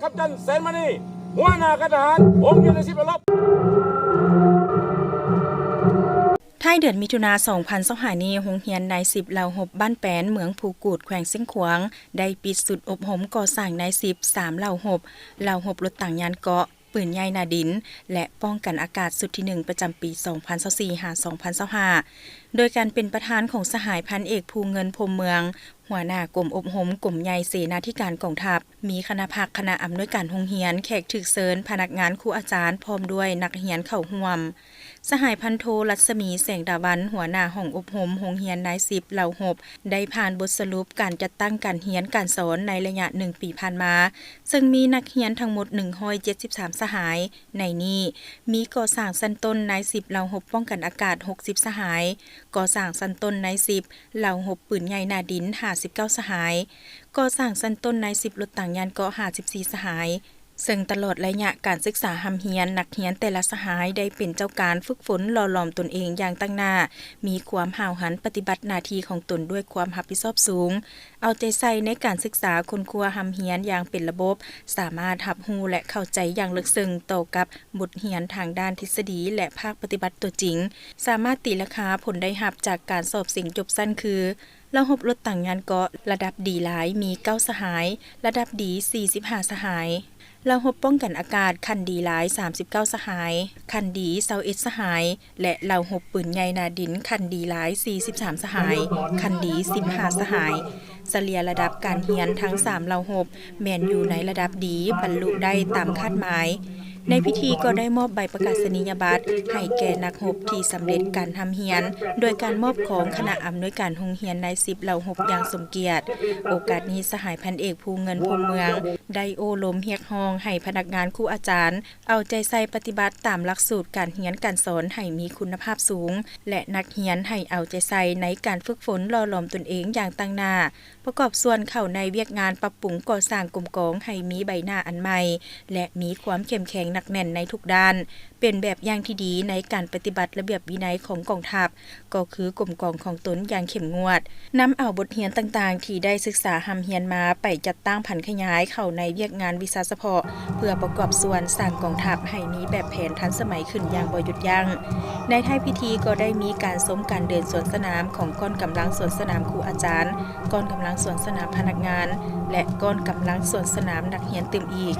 ຄັບຕັນ ແສນມະນີ ຫົວໜ້າການທະຫານ ຫົວໜ້າໜ່ວຍນາຍສິບລາວຮົບ. ທ້າຍເດືອນມິຖຸນາ ສອງພັນຊາວຫ້ານີ້, ໂຮງຮຽນນາຍສິບລາວຮົບບ້ານແປນ ເມືອງພູກູດ ແຂວງຊຽງຂວາງ ໄດ້ປິດຊຸດອົບຮົມກໍ່ສ້າງນາຍສິບ ສາມລາວຮົບ, ລາວຮົບລົດຖັງຍານເກາະ, ປືນໃຫຍ່ໜ້າດິນ ແລະ ປ້ອງກັນອາກາດຊຸດທີໜຶ່ງ ປະຈຳປີສອງພັນຊາວສີ່ ຫາ ສອງພັນຊາວຫ້າ ໂດຍການເປັນປະທານຂອງສະຫາຍພັນເອກ ພູເງິນ ພົມເມືອງ ຫົວໜ້າກົມອົບຮົມ ກົມໃຫຍ່ເສນາທິການກອງທັບ, ມີຄະນະພັກ, ຄະນະອຳນວຍການໂຮງຮຽນ, ແຂກຖືກເຊີນ, ພະນັກງານ, ຄູອາຈານ ພ້ອມດ້ວຍນັກຮຽນເຂົ້າຮ່ວມ. ສະຫາຍພັນໂທ ລັດສະໝີ ແສງດາວັນ ຫົວໜ້າຫ້ອງອົບຮົມໂຮງຮຽນນາຍສິບລາວຮົບ ໄດ້ຜ່ານບົດສະຫຼຸບການຈັດຕັ້ງການຮຽນການສອນໃນໄລຍະໜຶ່ງປີຜ່ານມາ, ເຊິ່ງມີນັກຮຽນທັງໝົດໜຶ່ງຮ້ອຍເຈັດສິບສາມສະຫາຍ, ໃນນີ້ມີກໍ່ສ້າງຊັ້ນຕົ້ນນາຍສິບລາວຮົບປ້ອງກັນອາກາດຫົກສິບສະຫາຍ, ກໍ່ສ້າງຊັ້ນຕົ້ນນາຍສິບລາວຮົບປືນໃຫຍ່ໜ້າດິນຫ້າສິບເກົ້າສະຫາຍ, ກໍ່ສ້າງຊັ້ນຕົ້ນນາຍສິບລົດຖັງຍານເກາະຫ້າສິບສີ່ສະຫາຍ. ເຊິ່ງຕະຫຼອດໄລຍະການສຶກສາຮ່ຳຮຽນ, ນັກຮຽນແຕ່ລະສະຫາຍໄດ້ເປັນເຈົ້າການຝຶກຝົນຫຼໍ່ຫຼອມຕົນເອງຢ່າງຕັ້ງໜ້າ, ມີຄວາມຫ້າວຫັນປະຕິບັດໜ້າທີ່ຂອງຕົນດ້ວຍຄວາມຮັບຜິດຊອບສູງ, ເອົາໃຈໃສ່ໃນການສຶກສາຄົ້ນຄວ້າຮ່ຳຮຽນຢ່າງເປັນລະບົບ, ສາມາດຮັບຮູ້ ແລະ ເຂົ້າໃຈຢ່າງເລິກເຊິ່ງຕໍ່ກັບບົດຮຽນທາງດ້ານທິດສະດີ ແລະ ພາກປະຕິບັດຕົວຈິງ, ສາມາດຕີລາຄາຜົນໄດ້ຮັບຈາກການສອບເສັງຈົບຊັ້ນຄື ລາວຮົບລົດຖັງຍານເກາະ ລະດັບດີຫຼາຍມີເກົ້າສະຫາຍ, ລະດັບດີສີ່ສິບຫ້າສະຫາຍ, ລາວຮົບປ້ອງກັນອາກາດຂັ້ນດີຫຼາຍສາມສິບເກົ້າສະຫາຍ, ຂັ້ນດີຊາວເອັດສະຫາຍ ແລະ ລາວຮົບປືນໃຫຍ່ໜ້າດິນຂັ້ນດີຫຼາຍສີ່ສິບສາມສະຫາຍ, ຂັ້ນດີສິບຫ້າສະຫາຍ. ສະເລ່ຍລະດັບການຮຽນທັງສາມລາວຮົບແມ່ນຢູ່ໃນລະດັບດີ, ບັນລຸໄດ້ຕາມຄາດໝາຍ. ໃນພິທີກໍໄດ້ມອບໃບປະກາສະນີຍະບັດໃຫ້ແກ່ນັກຮົບທີ່ສຳເລັດການຮ່ຳຮຽນ ໂດຍການມອບຂອງຄະນະອຳນວຍການໂຮງຮຽນນາຍສິບລາວຮົບຢ່າງສົມກຽດ. ໂອກາດນີ້ ສະຫາຍພັນເອກ ພູເງິນ ພົມເມືອງ ໄດ້ໂອ້ລົມຮຽກຮ້ອງໃຫ້ພະນັກງານ, ຄູອາຈານ ເອົາໃຈໃສ່ປະຕິບັດຕາມຫຼັກສູດການຮຽນການສອນໃຫ້ມີຄຸນນະພາບສູງ ແລະ ນັກຮຽນໃຫ້ເອົາໃຈໃສ່ໃນການຝຶກຝົນຫຼໍ່ຫຼອມຕົນເອງຢ່າງຕັ້ງໜ້າ, ປະກອບສ່ວນເຂົ້າໃນວຽກງານປັບປຸງກໍ່ສ້າງກົມກອງໃຫ້ມີໃບໜ້າອັນໃໝ່ ແລະ ມີຄວາມເຂັ້ມແຂງໜັກແໜ້ນໃນທຸກດ້ານ, ເປັນແບບຢ່າງທີ່ດີໃນການປະຕິບັດລະບຽບວິໄນຂອງກອງທັບ, ກໍຄືກົມກອງຂອງຕົນຢ່າງເຂັ້ມງວດ, ນຳເອົາບົດຮຽນຕ່າງໆທີ່ໄດ້ສຶກສາຮ່ຳຮຽນມາໄປຈັດຕັ້ງຜັນຂະຫຍາຍເຂົ້າໃນວຽກງານວິຊາສະເພາະ ເພື່ອປະກອບສ່ວນສ້າງກອງທັບໃຫ້ມີແບບແຜນທັນສະໄໝຂຶ້ນຢ່າງບໍ່ຢຸດຢັ້ງ. ໃນທ້າຍພິທີກໍໄດ້ມີການຊົມການເດີນສວນສະໜາມຂອງກ້ອນກຳລັງສວນສະໜາມຄູອາຈານ, ກ້ອນກຳລັງສວນສະໜາມພະນັກງານ ແລະ ກ້ອນກຳລັງສວນສະໜາມນັກຮຽນຕື່ມອີກ.